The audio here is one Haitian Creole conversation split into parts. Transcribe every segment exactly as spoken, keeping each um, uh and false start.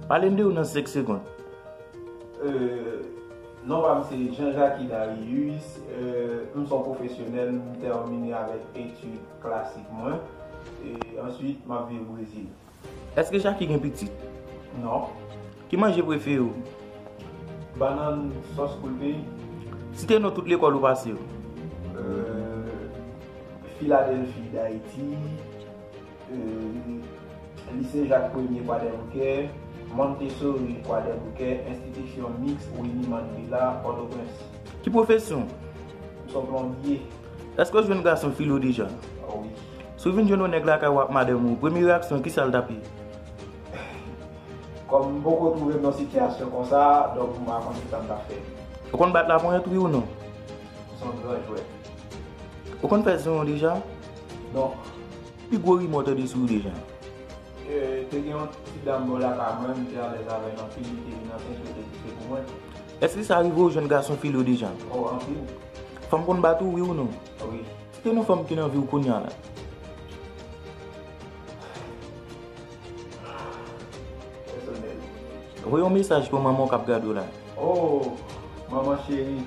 Pale m de ou nan senk segonn. Euh, non pa m se Jean Jacques Darius, euh, m se yon pwofesyonèl, m tèmine avèk etid klasik mwen, e answit m ap viv Brezil. Èske Jackie gen pitit? Non. Ki manje prefere w? Bannann sòs poul peyi. Site non tout lekòl ou pase yo. Euh, Philadelphie d'Haïti, euh, Lycée Jacques Premier Kwadèboukè, Montessori Kwadèboukè, Institution Mixte Winnie Mandela, Pòtoprens. Ki pwofesyon w? M se yon plonbye. Èske w jwenn gason file w deja? Ah wi. Si w vin jwenn yon nèg lakay ou ak madanm ou, premye reyaksyon w, kisa l t ap ye? Kòm m poko twouve m nan sitiyasyon konsa, donk m pa konn kisa m t ap fè. Ou konn bat laponyèt, wi ou non? M se yon gran jwè. Ou konn fè zon deja? Non. Pi gwo rimè w tande sou ou deja? E, te gen yon ti dam bò lakay mwen, m te alèz avè l anpil, li te vin ansent, yo te kite pou mwen. Èske sa rive w jwenn gason file w deja? Oh, anpil. Fanm konn bat ou, wi ou non? Wi. Site non fanm ki nan vi w kounye a la. Pèsonèl. Voye yon mesaj pou manman w k ap gade w la. Oh, manman cheri,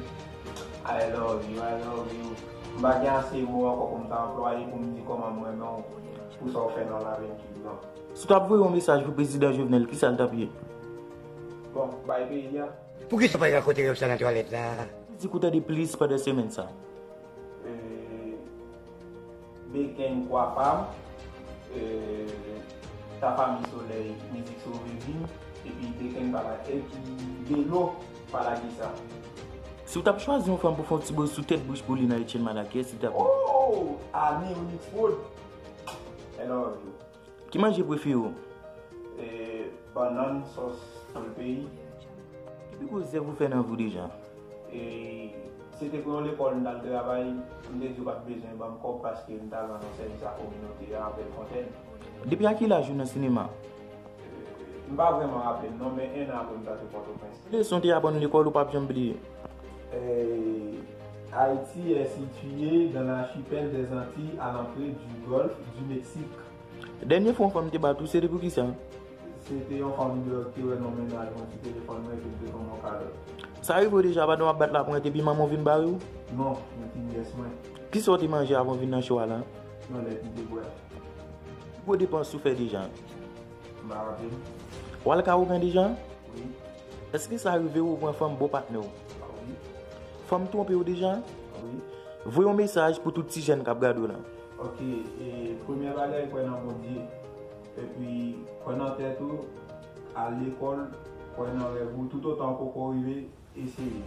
I love you, I love you. M pa gen ase mo ankò pou m ta anplwaye pou m di kòman m renmen w pou sa w fè nan lavi m tout tan. Si w t ap voye yon mesaj pou prezidan Jovenel, kisa l t ap ye? Bon, bay peyi a. Poukisa w pa rakonte rèv sa nan twalèt la? Mizik ou tande plis pandan semèn sa? Euh, Beken Kwa Pa M, euh, Ta Fami Solèy, Mizik Sove Vi M, epi Beken pa la, epi Belo pa lage sa. Si w t ap chwazi yon fanm pou fè yon ti boz sou tèt bouch pou li nan Etienne Mala, kiyès li t ap ye? Oh! Annie Onyx Prod. I love you. Ki manje prefere w? E, bannann sòs poul peyi. Ki pi gwo zèv ou fè nan vi w deja? E, se te pou yon lekòl m t al travay, m te di yo pa t bezwen ban m kòb paske m t al rann yon sèvis a kominote a, Bèlfontaine. Depi a ki laj ou nan sinema? E, m pa vrèman raple m non, men en an apre m t al Pòtoprens. Leson w te aprann lekòl ou p ap janm bliye? E, Haïti est située dans l'archipel des Antilles à l'entrée du golfe du Mexique. Dènye fwa yon fanm te bat ou, se te pou kisa? Se te yon fanm deyò ki te wè nan mennaj mwen sou telefòn mwen epi l te ban mwen yon kado. Sa rive w deja pandan w ap bat laponyèt epi manman w vin bare w? Non, men ti nyès mwen. Kisa w te manje avan w vin nan show a la? Yon lèt m te bwè. Ki gwo depans ou fè deja? M pa raple m. W al ka ougan deja? Wi. Èske sa rive w ou pran fanm bò patnè w? Ah wi. Fanm twonpe w deja? Ah wi. Voye yon mesaj pou tout ti jèn k ap gade w la. Ok, e, premyè bagay, kwè nan Bondye. Epi, kwè nan tèt ou, al lekòl, kwè nan rèv ou, toutotan w poko rive, eseye.